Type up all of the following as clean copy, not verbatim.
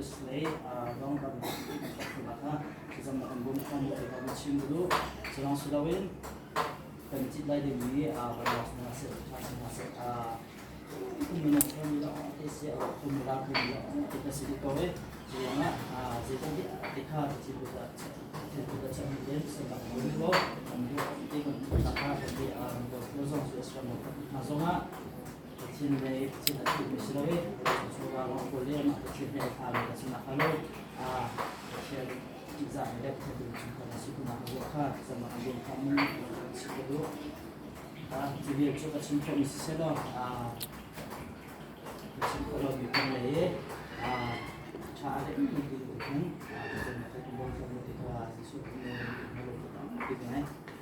US lei zong kan kan thlacamnak kan bawm kho mu ti kha kan chim duh. Cu si loin kan cit lai dingmi vanlawng hna seh, ṭha hna seh, minung khomi lawng te si, khomi ralkapmi lawng te kan si dih ko i cu ruangah zeizong vialte kha thil kut ah chiahmi in sernak kan bawm ko. Kan duh te kan hmuhnak kha kan ti kan zong US ram hna zongah Pathian lei Pathian a thihmi si lo i chungva lawng kawl i amah Pathian he a mi kan sinak hnga lo Pathian ṭihzahmi le Pathian duhmi chungkhar kan si khawhnak hnga ruah kha thlacamnak kan bawm kha mun kan si ka duh. Cu vial cu ka chim khawhmi si seh law ka chim khawh lomi kong lei i ṭha a rem ti duh hun thlacamnak kan bawm khawh ti kha Jesuh kan nawl tampi ka ngei.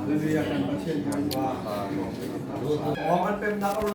Hallelujah kan Pathian kan pa. Aw kan pemnak.